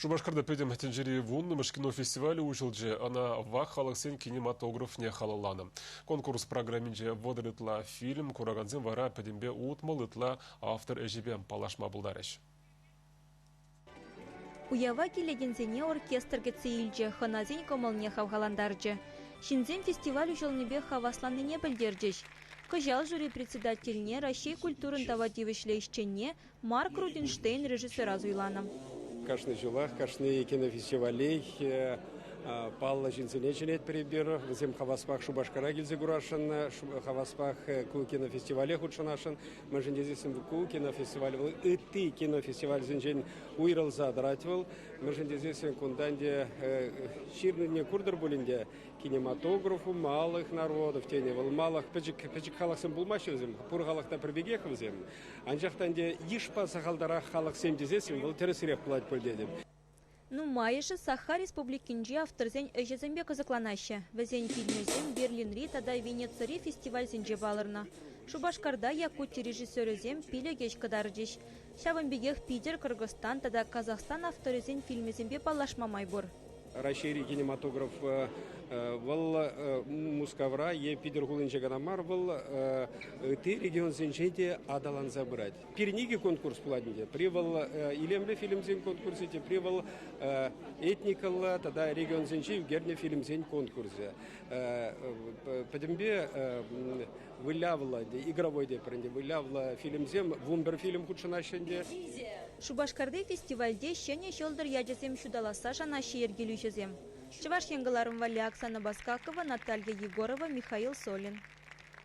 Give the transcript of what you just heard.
Шупашкарта пӗтӗм тӗнчери вуннӑмӗш кинофестиваль уҫӑлчӗ. Ӑна вак халӑхсен кинематографне халалланӑ. Конкурс программинче 30 ытла фильм, куракансем вара пӗтӗмпе 60 ытла автор ӗҫӗпе паллашма пултарӗҫ. Уява килекенсене оркестр кӗтсе илчӗ, хӑнасен кӑмӑлне хавхалантарчӗ. Ҫынсем фестиваль уҫӑлнипе хавасланнине пӗлтерчӗҫ. Кӑҫал жюри председательне Раҫҫей культурӑн тава тивӗҫлӗ ӗҫченне Марк Рудинштейн режиссера суйланӑ. Кашни ҫулах, кашни кинофестивалех паллӑ ҫынсене чӗнетпӗр эпир. Вӗсем хаваспах Шупашкара килсе курасшӑн, хаваспах ку кинофестивале хутшӑнасшӑн. Мӗншӗн тесессӗн ку кинофестиваль вӑл ытти кинофестивальсенчен уйрӑлса тӑрать вӑл. Мӗншӗн тесессӗн кунта ӗнтӗ ҫырнине куртӑр пулин те кинематографу малых народов тенӗ. Вӑл малых пӗчӗк, пӗчӗк халӑхсем пулмаҫҫӗ вӗсем, пур халӑх та пӗр пекех вӗсем. Анчах та ӗнтӗ йышпа сахалтарах халӑхсем тесессӗн вӑл тӗрӗсрех пулать пуль тетӗп. Нумайӑшӗ Саха Республикинчи авторсен ӗҫӗсемпе кӑсӑкланаҫҫӗ. Вӗсен фильмӗсем Берлинри тата Венецири фестивальсенче палӑрнӑ. Шупашкарта Якути режиссерӗсем пилӗк ӗҫ кӑтарчӗҫ. Ҫавӑн пекех Питӗр, Кӑркӑсстан тата Казахстан авторӗсен фильмӗсемпе паллашма май пур. Раҫҫейри кинематограф вӑл Мускавра е Питӗр хулинче кӑна мар, вӑл ытти регионсенче те аталанса пырать. Пирӗн икӗ конкурс пулать ӗнтӗ. Пӗри вӑл илемлӗ фильмсен конкурсӗ, тепри вӑл этникӑллӑ тата регионсенче ӳкернӗ фильмсен конкурсӗ. Пӗтӗмпе вылявлӑ, игровой тепӗр ӗнтӗ, вылявлӑ фильмсем 11 фильм хутшӑнаҫҫӗ ӗнтӗ. Шупашкарти фестивальте ҫӗнӗ ҫӑлтӑр ячӗсем ҫуталасса шанаҫҫӗ йӗркелӳҫӗсем. Чӑваш Ен кӑларӑм валли Оксана Баскакова, Наталья Егорова, Михаил Солин.